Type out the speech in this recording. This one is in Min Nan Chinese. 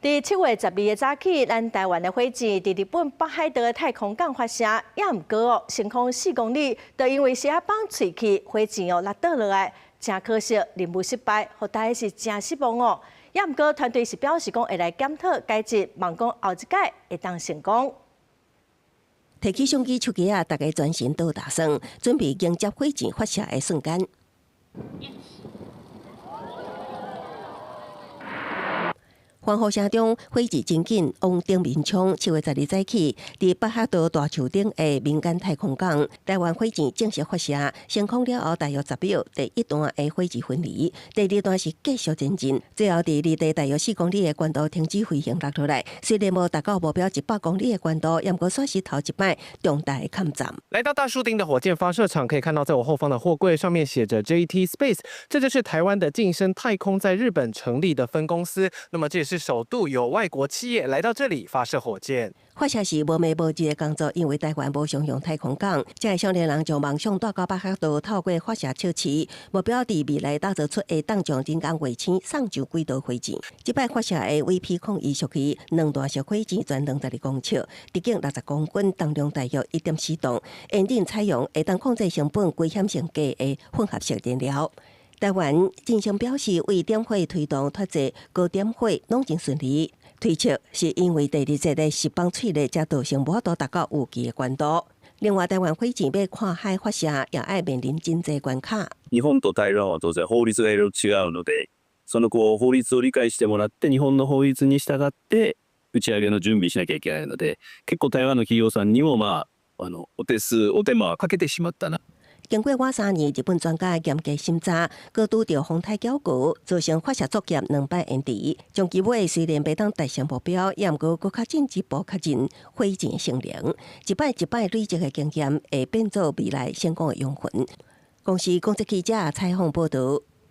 佇7月12的早起，咱台灣的火箭佇日本北海道的太空港發射，也毋過哦，升空4公里，就因為磁壓棒碎去，火箭哦落倒落來，誠可惜，任務失敗，予大家是誠失望哦。也毋過團隊是表示講會來檢討改進，望講後一擺會當成功。提起相機手機仔，大家專心倒打算，準備迎接火箭發射的瞬間。歡呼聲中，火箭真緊往頂面衝。7月12早起，佇北海道大樹頂的民間太空港，台灣火箭正式發射，升空了後大約10秒，第一段的火箭分離，第二段是繼續前進，最後佇離地大約4公里的高度停止飛行落落來。雖然無達到目標100公里的高度，也毋過算是頭一擺重大的進展。來到大樹町的火箭發射場，可以看到在我後方的貨櫃上面寫着 JT Space，這就是台灣的晉昇太空在日本成立的分公司。那麼這也是首度有外國企業來到這裡發射火箭。發射是無暝無日的工作，因為台灣無商用太空港，這個少年人將夢想帶到北海道，透過發射測試，目標佇未來打造出會當將人工衛星送上軌道火箭。這擺發射的 VP-01屬於兩段式火箭，全長12公尺，直徑60公分，重量大約1.4噸，引擎採用會當控制成本危險性低的混合式燃料。台灣晉昇表示，為點火推動脫節高點火攏真順利。推測是因為第二節的釋放脆力，才造成無法度達到預期的高度。另外，台灣火箭欲跨海發射，也愛面臨真濟關卡。日本と台灣は当然法律がいろいろ違うので、そのこう法律を理解してもらって、日本の法律に従って打ち上げの準備しなきゃいけないので、結構台灣の企業さんにもまあお手数お手間かけてしまったな。經過倚3年，日本專家嚴格審查，閣拄著風颱攪局，造成發射作業兩擺延遲。長期尾雖然袂當達成目標，也毋過閣較進一步確認火箭性能，一擺一擺累積的經驗，會變做未來成功的養分。公視公職記者採訪報導。